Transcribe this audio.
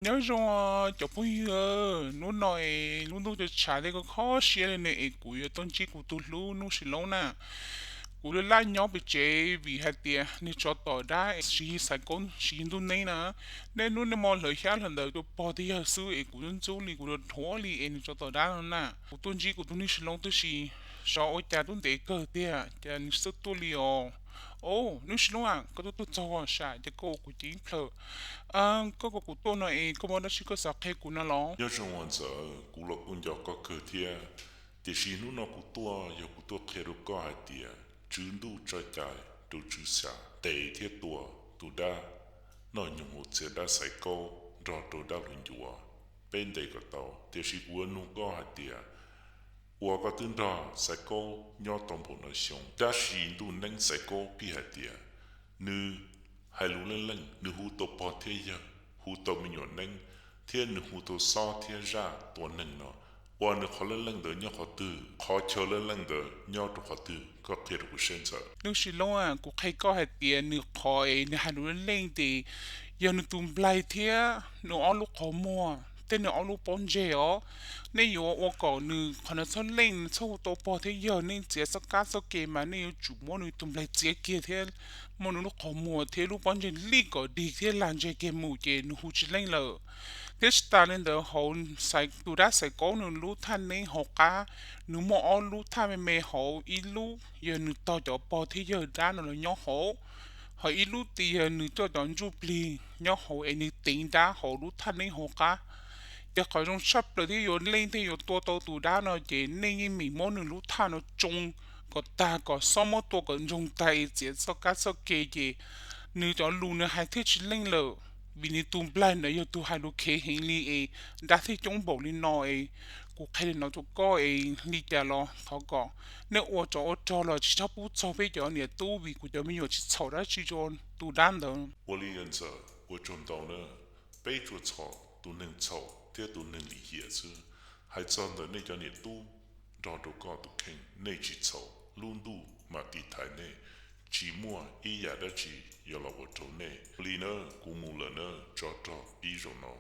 Nyob zoo cov phooj ywg, hnub no es lub ntuj tshav tshav thiab kho kho siab li ne es kuv yuav tuaj ntsib kuv tus hlub Nuj Sis Loob na. Kuv laj laj nyob pem tsev vim hais tias nws tsov tom dab es siv xaiv kaub siv ntuj neeb na. Nej hnub nej hmo hlawv xyab hlawv ntawv tuaj pog thiab yawg xwb es kuv ntxub ntxub li kuv rau dhuav li es nws tsov tom dab no na. Kuv tuaj ntsib kuv tus Nuj Sis Loob tab sis xyov ua cas twb ntev kawg tiag cas nws txawj tuaj li os. Au, Nuj Sis Loob a, koj twb tuaj txog sam ces koj ua kuv ceeb plhaws. Koj kom kuv tuaj no es koj muaj dab tsi koj xav qhia kuv no los? Nyob zoo Ntxawm, kuv los kuj nco koj kawg thiab, tiam sis hnub no kuv tuaj yog kuv tuaj qhia rau koj hais tias Tswv Ntuj tso cai rau Tswv Xyas ntes thiab tua tus dab noj nyoog hauv txias dab Xaiv Kaub nrog rau dab Hluas Ncuav, peb ntes kom tau. Tiam sis kuv yuav nug koj hais tias uas koj twb nrog Xaiv Kaub nyob tau npaum no xyoo, tab sis ntuj neeb Xaiv Kaub pheej hais tias nws hais lus leej leej, nws hu tau pog thiab yawg, hu tau me nyuam neeb, thiab nws hu tau xob thiab zaj tua neeg no. Uas nws qhov leej leej ntawd nyob qhov twg, qhov chaw leej leej ntawd nyob rau qhov twg, koj qhia rau kuv seb Ntxawm. Nuj Sis Loob a, kuv qhia koj hais tias nws qhov es nws hais lus leej leej ces yog nws tus nplaig thiab nws ob lub qhov muag thiab nws ob lub pob ntseg os. Nej yuav ua kom nws qhov no txhob leej, nws txhob hu tau pog thiab yawg, nej txiav txoj kab txoj ke mas nej yuav tsum muab nws tus nplaig txiav kiag thiab muab nws lub qhov muag thiab lub pob ntseg lij kom dig thiab lag ntseg kiag mus ces nws hu tsis leej lawm. Thiab tsis tas li ntawd hauv tus dab Xaiv Kaub nws lub thaj neeb hauv qab, nws muaj ob lub thaj me me hauv, ib lub yog nws tog cov pog thiab yawg dab no los nyob hauv, ho ib lub tid yog nws coj cov ntsuj plig nyob hauv es nws teev dab hauv lub thaj neeb hauv qab. Ces qhov zoo tshaj plaws thiab yuav leej thiab yuav tua tau tus dab no ces nej yeej meem muab nws lub thaj no tsoo kom tag kom xob muab tua kom ntsoog tag es txiav txoj kab txoj ke ces nws cov lus nws hais thiaj tsis leej lawm, vim nws tus nplaig ntawd yog tus hais lus khev heev li es dab thiaj coob npaum li no es. Kuv qhia li no rau koj es li cas los thov kom nej ua tsov ua rog los tsis txhob pub txog peb cov niam tub vim kuv cov me nyuam tsis txhaum dab tsi rau tus dab ntawd. Ua li Ntxawm, ua tsaug ntau na. Peb tsuas txhaum tus neeg txhaum thiab tus neeg lim hiam xwb. Hais txog ntawm nej cov niam tub nrog rau koj tus kheej, nej tsis txhaum, lub ntuj mam tiv thaiv nej, tsis muaj ib yam dab tsi yuav los ua rau nej. Ua li na, kuv mus lawm na, tsov rog ib zaug no.